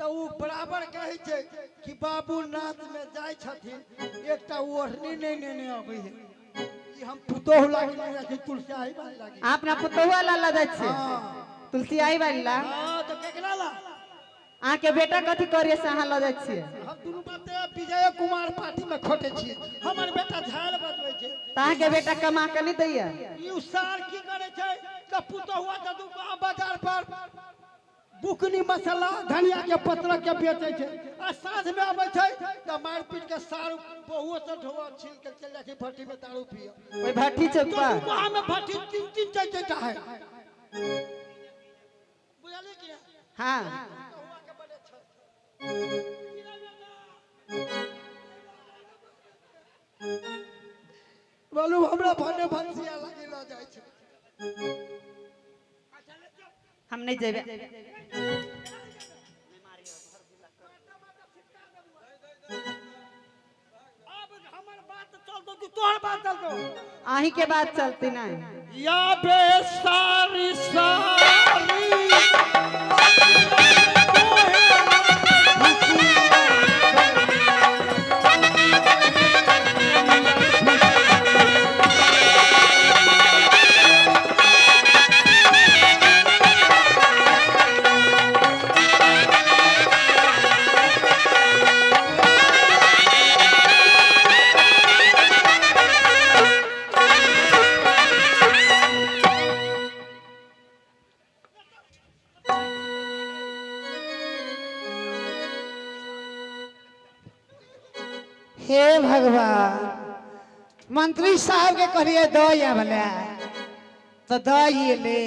तऽ ओ बराबर कहै छै कि बाबू नाचमे जाइ छथिन, एकटा ओढ़नी नहि नेने अबै है। ई हम पुतोहु लागी नहि जाइ छी, तुलसियाही बाली लागी। अहाँ अपना पुतोहुआ ला लऽ जाइ छियै? हँ। तुलसी आई बाली ला? हँ, तऽ केकरा ला? अहाँके बेटा कथी करिए से अहाँ लऽ जाइ छियै? हम दुनू बाप तऽ विजय कुमार पार्टी में खोटे छियै। हमर बेटा झाल बजबै छै। तऽ अहाँके बेटा कमा कऽ नहि दैया? ई सार की करै छै तऽ पुतोहुआ तऽ दू बाजार पर बुकनी मसाला धनिया के पत्र के बेचै छै, आ साँझ में अबै छै तऽ मारि पीट के सार बहुओ से ढोआ छीन के चलि जाइ छै भट्टी में दारू पिय। ओहि भट्टी चौक पर वहाँ में भट्टी तीन तीन चारि चारि टा है, बुझलियै कि नहि? हाँ। पुतहुआ के बड़े छै। बोलू, हमरा भने भनसिया लागी लऽ जाइ छै। हम नहि जेबै। आब हमर बात चलतौ कि तोहर बात चलतौ? अहीं के बात चलती नहीं। या बे सारी सारी हे भगवान, मंत्री साहब के कहलिए दऽ आबले तो दऽ एले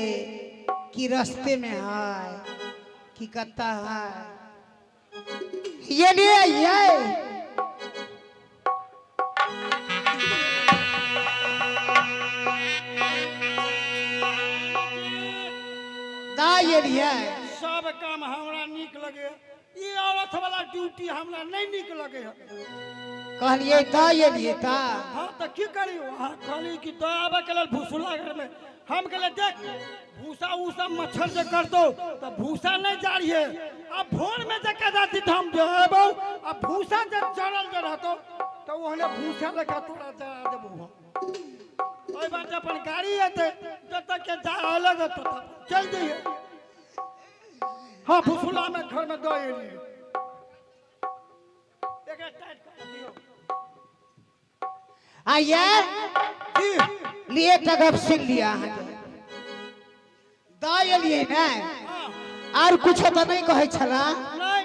कि रास्ते में है कि कत्ता है? ये लिए ये दऽ एलिए। सब काम हमरा नीक लगे, ई औरत वाला ड्यूटी हमरा नहीं नीक लगे है। कहलिए दऽ एलिए ता। हाँ, तऽ की करी? अहाँ कहली कि दऽ आबे के लेल भूसुला घर में। हम कहले देख, भूसा उसा मच्छर जे करतो तऽ भूसा नहीं जारिए। आ भोर में जे कदाचित हम जेबौ आ भूसा जे जरल जे रहतो तऽ ओहने भूसा लेखा तोरा जरा देबौ हम। ओहि बाटे अपन गाड़ी एतै, जतऽ के जा अलग हेतौ तऽ चलि जइहे। हाँ, भूसुला में घर में दऽ एलियै। एकरा टाइट कर दियौ। आइए। जी। लिए, एकटा गप सुनि लिअ। अहाँके दऽ एलियै ने? हाँ। आर कुछो तऽ नहि कहै छला? नहीं।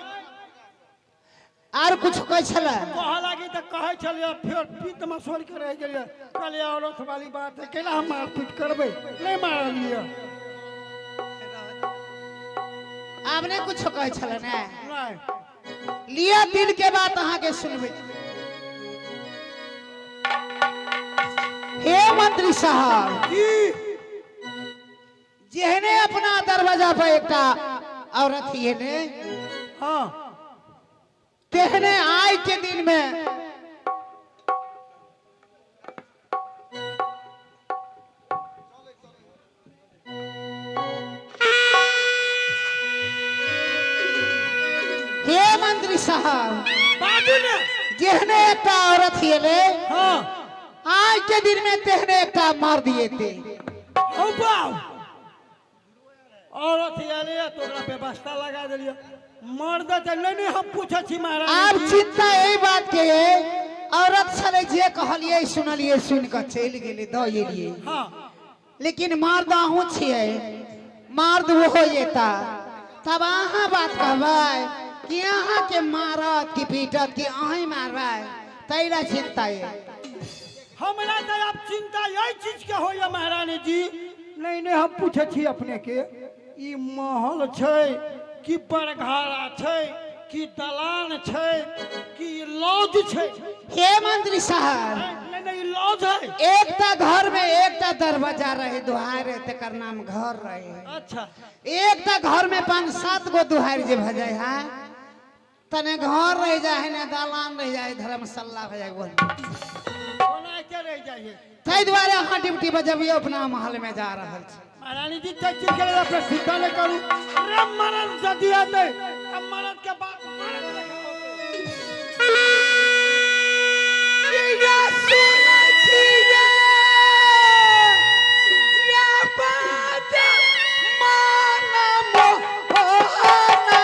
आर कुछ कहै छला? कहऽ लागी तऽ कहै छलियै, फेर पीत मसोल के रहि गेलियै। कहलियै औरत वाली बात है, केना हम मारपीट करबै? नहि मारलियै। आब नहि कुछो कहै छला ने? नहि। लिअ, दिल के बात अहाँके सुनबै। हे मंत्री साहब। जी। जेहने अपना दरवाजा पर एकटा औरत ये ने, तेहने आइ के दिन में हे मंत्री साहब, बाजू ने। जेहने एकटा औरत ये, आज के दिन में तेहने एकटा मर्द येते। हौ बाउ, औरत आयलै तऽ ओकरा व्यवस्था लगा देलियै, मर्द तऽ नहि। नहि, हम पूछै छी महाराज। आब चिंता एहि बात के है, औरत छलै जे कहलियै सुनलियै, सुनि कऽ चलि गेलै, दऽ एलियै। लेकिन मर्द अहूँ छियै, मर्द ओहो एता, तब अहाँ बात कहबै कि अहाँके मारत कि पीटत कि अहीं मारबै? ताहि ला चिंता ये। हमरा तऽ आब चिंता एहि चीजके होइए महारानी जी। नहि नहि, हम पूछै छी अपने के, ई महल छै कि बड़घारा छै कि दलान छै कि ई लॉज छै? हे मंत्री साहब। नहि नहि, ई लॉज है। एकटा घर में एकटा दरवाजा रहे, दुहार रहे, तकर नाम घर रहे। एकटा घर में पाँच सात गो दुहार जे भऽ जाय है, तने घर रह जाए है ने दालान रह जाए, धर्मशाला भऽ जाए। बोल। ओनाहिते रहि जाइए। ताहि दुआरे अहाँ ड्यूटी बजबियौ, अपना महल में जा रहल छी। महारानी जी, तै चीज के लेल अपने चिंता नहि करू। रे, मरद यदि एतै तऽ मरद के के बात मारत लेखा होतै। या सुनै छियै, या बात मान मोहना।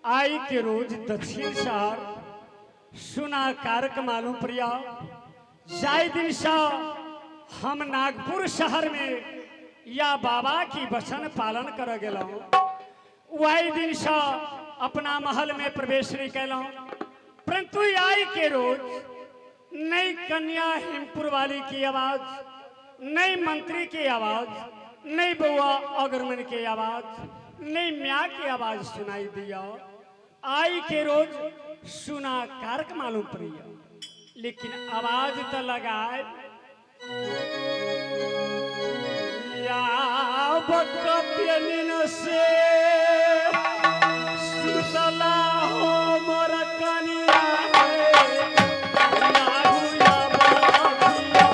आई के रोज दक्षिण शहर सुना कारक मालूम प्रिया जाय दिन सा हम नागपुर शहर में या बाबा की वचन पालन कर गेलहुँ, वही दिन सा अपना महल में प्रवेश नहीं कयलहुँ। परंतु आई के रोज नई कन्या हेमपुर वाली की आवाज, नई मंत्री की आवाज, नई बउआ अगरमन की आवाज, नई म्या की आवाज सुनाई दिया। आई के रोज सुना कारक मालूम पड़ी, लेकिन आवाज तो लगाए या बकतियनिन से सुतला हो मोर कनिया रे, लागू या बकतिया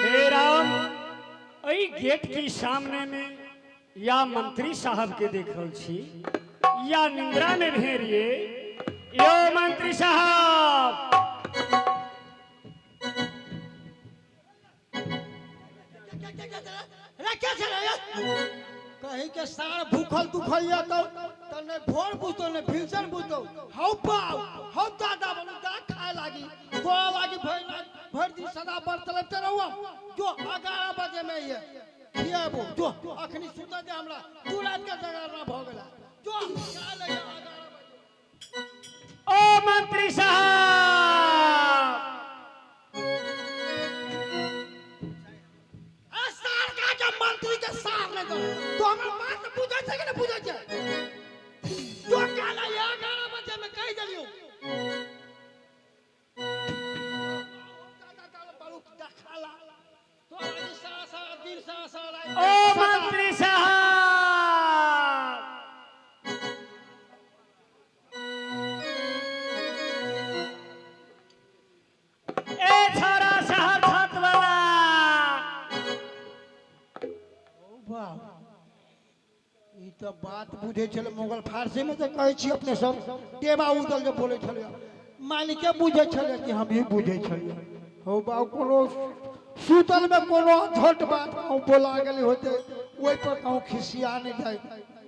हे राम, एहि गेट की सामने में या मंत्री साहब के देख रहल छी या निंद्रा में भेड़िए। यो मंत्री साहब, रे क्या छलै रे? कहीं के सार भूखल दुखल या तो ने भोर बुझतो ने भिनसर बुझतो। हौ पाव हौ दादा बोलू दा खाए लागी तोरा लागी भरि रात भरि दिन सदा बर्तलते रहू। जो 11 बजे में ये खियाबो, जो अखनी सुत दे हमरा 2 रात के जगरना भ गेला। जो खा ले 11 बजे। ओ मंत्री साहब, आ सार का के मंत्री के सार नहीं दो तो हमरा बात बुझै छै कि नहीं बुझै छै? जो काला 11 बजे में कहि देलियो। ओ मंत्री साहब, ए छोरा शहर छत वाला, वाह, ई तऽ बात बुझै छलै मुगल फारसी में जे कहै छी अपने सब देवा उदल जे बोलै छलै, मालिके बुझै छलै कि हम ही बुझै छलियै। हौ बाबू, कोनो सुतल में कोनो झट बात कहूँ बोला गेलै होतै ओहि पर कहूँ खिसिया नहि जाय।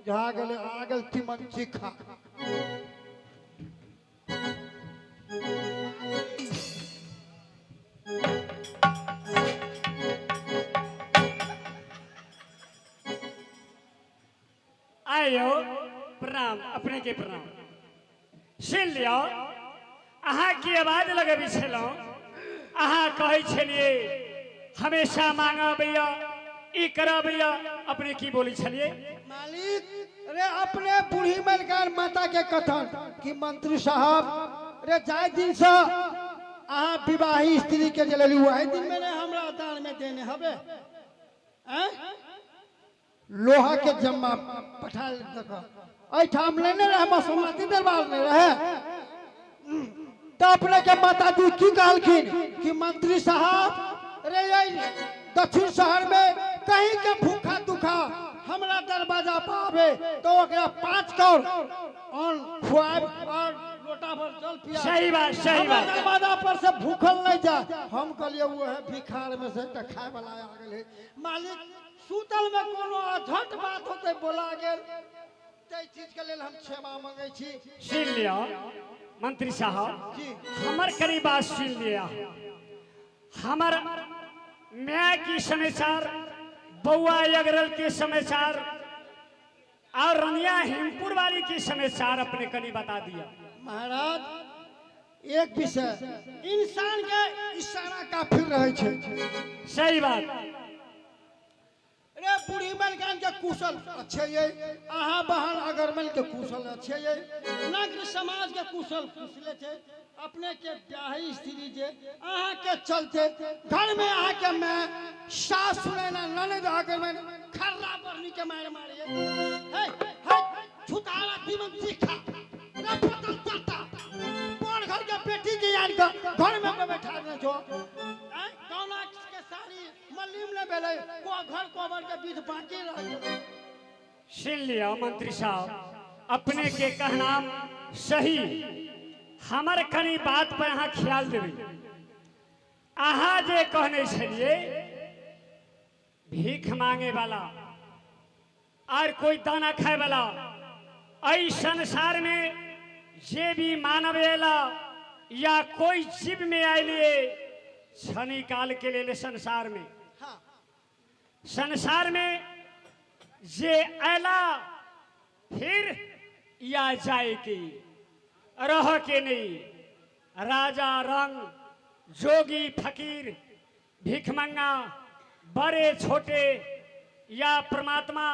जा गेलै आ गेल तिमन चीखा। आयो प्रणाम, अपने के प्रणाम। सुन लियो, अहाँ की आवाज लगबी छलहुँ, अहाँ कहै छलियै हमेशा मांगबैया ई करबैया, अपने की बोलै छलियै? मालिक रे अपने बूढ़ी मलकार माता के कथन कि मंत्री साहब रे जाय दिन से अहाँ विवाही स्त्री के जे लेली वही दिन में ने हमरा दान में देने हबे। हैं लोहा के जम्मा पठा देख एहिठाम लेने रहे मसोमाती दरबार में रहे। तो अपने के माता जी की कहलखिन कि मंत्री साहब रे ये दक्षिण शहर में कहीं के भूखा दुखा हमरा दरवाजा पर आवे तो ओकरा 5 कौर अन्न खुआब और लोटा भर जल पिया। सही बात, सही हमरा बात। दरवाजा पर से भूखल नहीं जा। हम कहलिए वो है भिखार में से एकटा खाए वाला आ गेल है। मालिक सुतल में कोनो अझट बात होते बोला गेल, ताहि चीज के लेल हम क्षमा मांगे छी। सुन लिया मंत्री साहब जी। हमर करी बात सुन लिया। हमर माय की समाचार, बउआ अगरल के समाचार और रनिया हेमपुर वाली की समाचार अपने कनी बता दिया। महाराज एक विषय इंसान के इशारा काफी रहे छै। सही बात। रे बूढ़ी मलकान के कुशल अच्छे ये, अहाँ बहन अगरमल के कुशल अच्छे ये, नग्न समाज के कुशल कुशले छै। अपने के ब्याही स्त्री जे अहाँ के चलते घर में अहाँ के मैं सास सुनैना ननद अगरमल खर्रा बरनी के मार मारिए। हे हे छुतारा तीमन तीखा रे पतल चटा पर घर के बेटी के यार के घर में बैठा दे छो। कौना के साड़ी मल्लिम ने भेलै को घर कोबर के बीच बाकी रह गेलै। सुन लिया मंत्री साहब अपने के कहना सही। हमर कनी बात पर अहाँ ख्याल देबै। अहाँ जे कहने छलिए भीख मांगे वाला और कोई दाना खाए वाला एहि संसार में जे भी मानव अयला या कोई जीव में आयलिए क्षणिक काल के लिए संसार में, संसार में जे अयला फिर या जाए के रह के नहीं। राजा रंग जोगी फकीर भिखमंगा बड़े छोटे या परमात्मा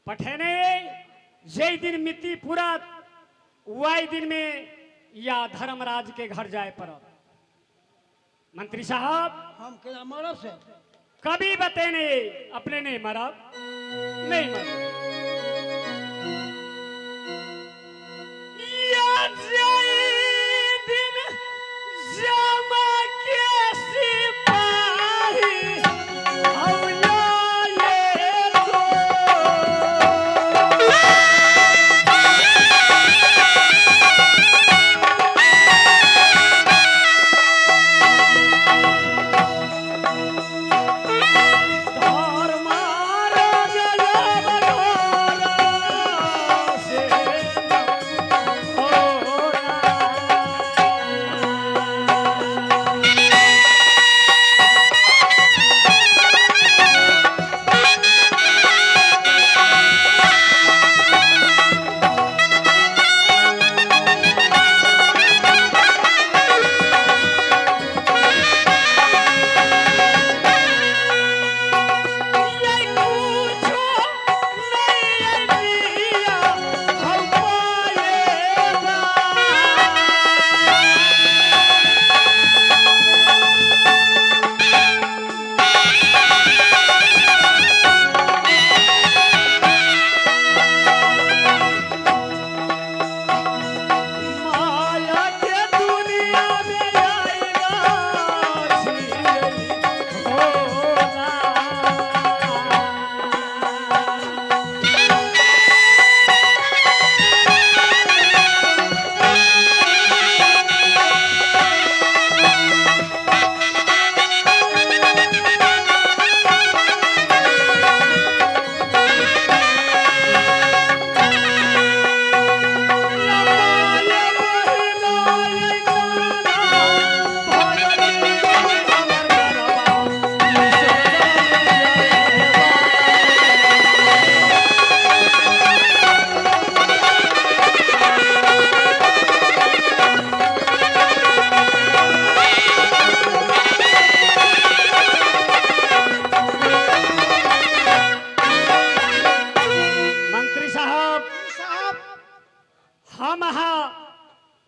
पठेने जे दिन मिट्टी पूरा वही दिन में या धर्मराज के घर जाए पड़त। मंत्री साहब हम केना मरब से कभी बतेने अपने नहीं मरब, नहीं मरब। या दिन जमा के सिपाही हौला ये तो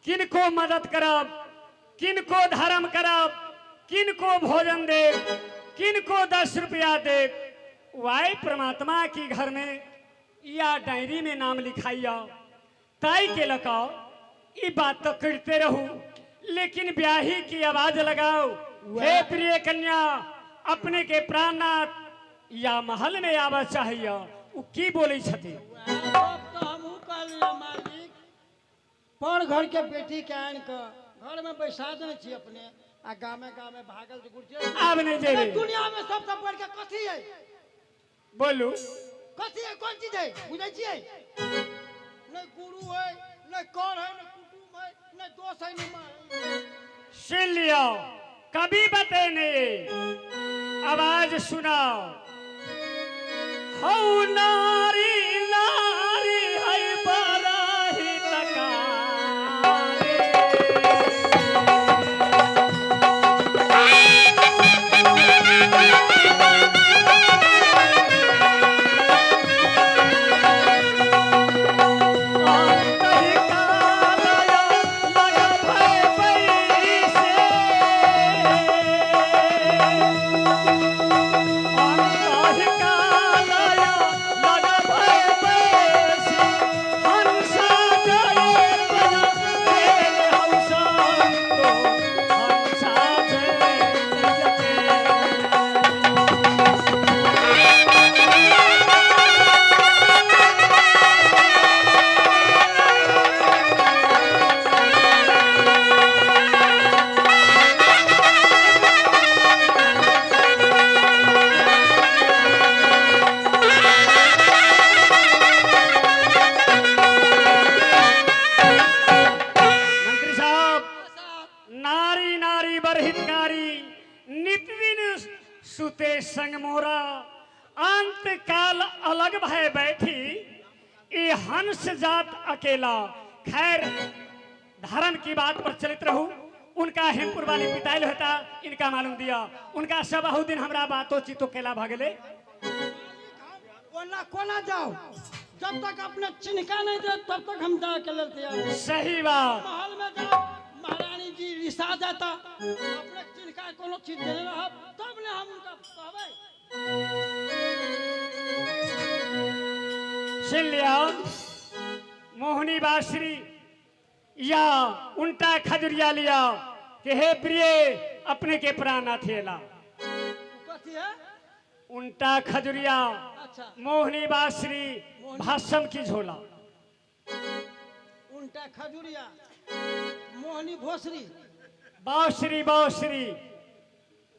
किनको मदद करब, किनको धर्म करब, किनको भोजन देब, किनको 10 रुपया देब, वाई परमात्मा की घर में या डायरी में नाम लिखाइया ताई के लकाओ। ये बात तो करते रहू, लेकिन ब्याही की आवाज लगाओ, हे प्रिय कन्या अपने के प्राणनाथ या महल में आबऽ चाहिए। उ की बोलै छथिन? गप तऽ हमहूँ कहलियै मालिक, पर घर के बेटी के आनि कऽ घर में बैसा देने छी अपने, आ गामे गामे भागल जे गुरु छी। आब नहि जेबै। दुनिया में सबसँ बढ़ के कथी है? बोलू। कथी है, कोन चीज है, बुझै छियै? नहि गुरु है, नहि कर है, नहि कुटुम है, नहि दोस्त है, नहि माँ है। सुन लियो, कभी बतेने आवाज सुनाओ। हौ नारी नारी है बराही तकारे। मंत्री साहब, नारी नारी बरहितकारी, नित दिन सुते संग मोरा, अंत काल अलग भय बैठी, ये हंस जात अकेला। खैर, धर्म की बात पर चलित रहू। उनका हेमपुर वाली पिताइल होता, इनका मालूम दिया उनका सब अहू दिन हमरा बातो चीतो केला भगले। कोना कोना जाओ, जब तक अपने चिन्हका नहीं दे तब तक हम जा के लेल तैयार नहीं। सही बात। महल में जाओ, महारानी जी रिसा जाता, अपने चिन्हका कोनो चीज देने रहब तब ने हम उनका कहबै। सुन लिया, मोहनी बासरी या उल्टा खजुरिया लिया कि हे प्रिय अपने के प्राण थेला। कथी है? उल्टा खजुरिया। अच्छा। मोहनी बासरी भाषम की झोला। उल्टा खजुरिया, मोहनी भोसरी, बासरी बासरी।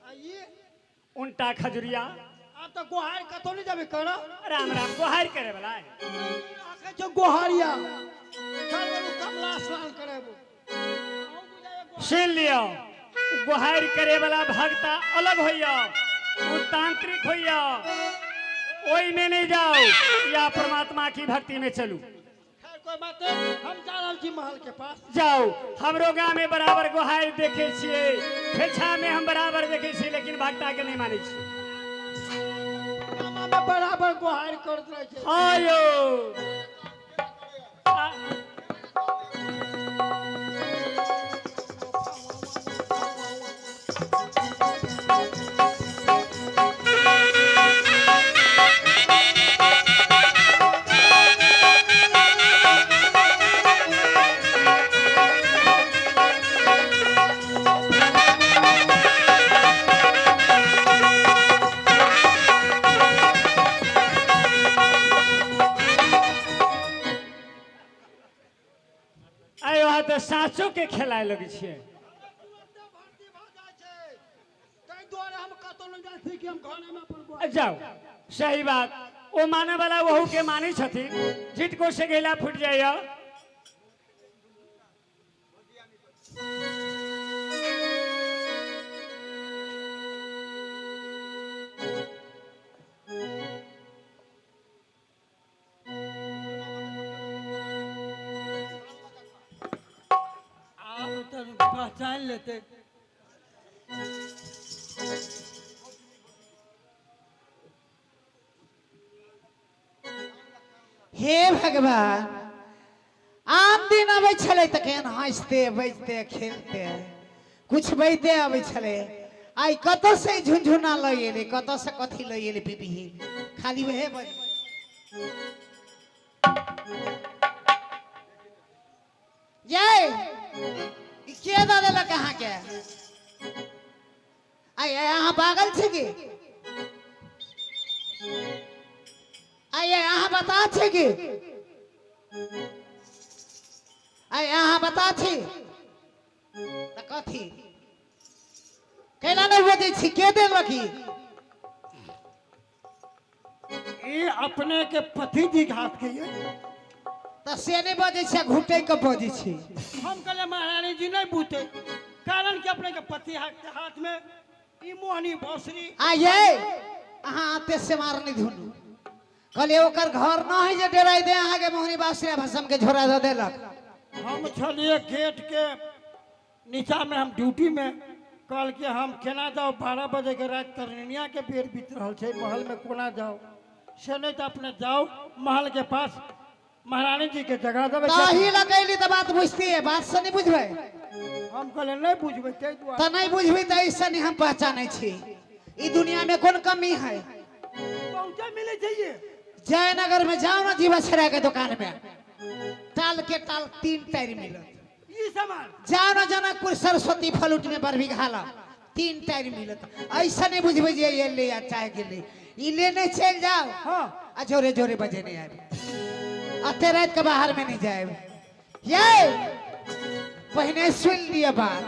आ ये उल्टा खजुरिया। आप तो गोहार कतौ नहीं जाबे कर। राम राम, गोहार करे वाला है। जो गोहारिया चल बोलू कमला स्नान करेबो। सुन लियो, गोहार करे वाला भक्ता अलग होइया, वो तांत्रिक होइया, ओई में नहीं जाओ, या परमात्मा की भक्ति में चलू। खैर कोई बात नहीं, हम जा रहल छी महल के पास। जाओ, हमरो गाँव में बराबर गोहार देखे छियै, ठेछा में हम बराबर देखे छियै, लेकिन भक्ता के नहीं मानै छियै। गामा में बराबर गोहार करत रहै छै। हाँ यो। आयो तऽ साँचो के खेलाय लगै छियै। तुरन्ते भर्ती भऽ जाइ छै, ताहि दुआरे हम कतौ नहि जाइ छी कि हम घरे में अपन गोहार। जाओ, सही बात। ओ माने वाला वहू के मानै छथिन, झिटको से गेला फूटि जाइया। आब तऽ पहचान लेतै। हे भगवान, आन दिन अबै छलै तऽ केहन हँसते बजते खेलते कुछ बजते अबै छलै, आइ कतऽ से झुनझुना लऽ एलै, कतऽ से कथी लऽ एलै पिपही, खाली वएह बज। जय, ई के दऽ देलक अहाँके? आइ अहाँ पागल छी की? आइ अहाँ बता छी की? आइ अहाँ बता छी तऽ कथी केना नहि बजै छी? के देलक ई? ई अपने के पति जी घात के ये। तऽ से नहि बजै छी, घुटै के बजै छी। हम कहले महारानी जी नहीं बूते, कारण कि अपने के पति के हाथ में ई मोहनी बौसरी। आ ये अहाँ आते से मार नहीं धुनू। कहलिए ओकर घर न है जे डेराइ दे अहाँ के मोहनी बासरी भसम के झोरा दऽ देलक। हम छलिए गेट के नीचा में, हम ड्यूटी में। कहल कि हम केना जाओ, 12 बजे के रात तरनिया के बेर बीत रहल छै, महल में कोना जाओ? से नहीं तो अपने जाओ महल के पास, महारानी जी के जगह देबै। ताही लगैली तऽ बात बुझती है, बात से नहीं बुझबै। हम कहले नहीं बुझबै ताहि दुआरे। तऽ नहीं बुझबै तऽ ऐसे नहीं हम पहचानै छी। ई दुनिया में कोन कमी है? बहुते मिले चाहिए। जयनगर में जाओ ना, जीवा छड़ा के दुकान में टाल के टाल 3 टायर मिलत। ई सामान जाओ ना जनकपुर सरस्वती फलूट में बड़ बिघाला 3 टायर मिलत। ऐसा नहीं बुझबै जे ये ले आ चाहे के ले, ई लेने चल जाओ। हाँ। आ जोरे जोरे बजे नहीं आए, अते रात के बाहर में नहीं जाए। ये पहले सुन लिया बात,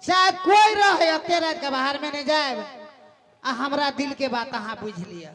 चाहे कोई रहे अते रात के बाहर में नहीं जाए। आ हमरा दिल के बात अहाँ बुझ लिया।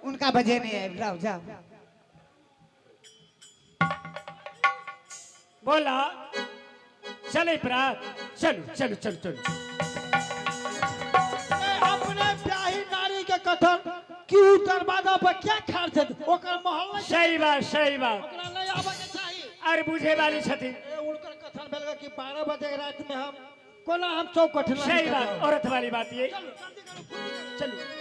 उनका बजे नहीं आए, जाओ जाओ। बोला चले प्रात, चलो चलो चलो चलो। अपने ब्याही नारी के कथन कि उ दरवाजा पर क्या खाड़ छै ओकर महल नहीं। सही बात, सही बात। ओकरा नहीं आबे के चाही। अरे बुझे वाली छथिन। उनकर कथन भेल कि 12 बजे रात में हम कोना हम चौकठ। सही बात, औरत वाली बात ये। चलो।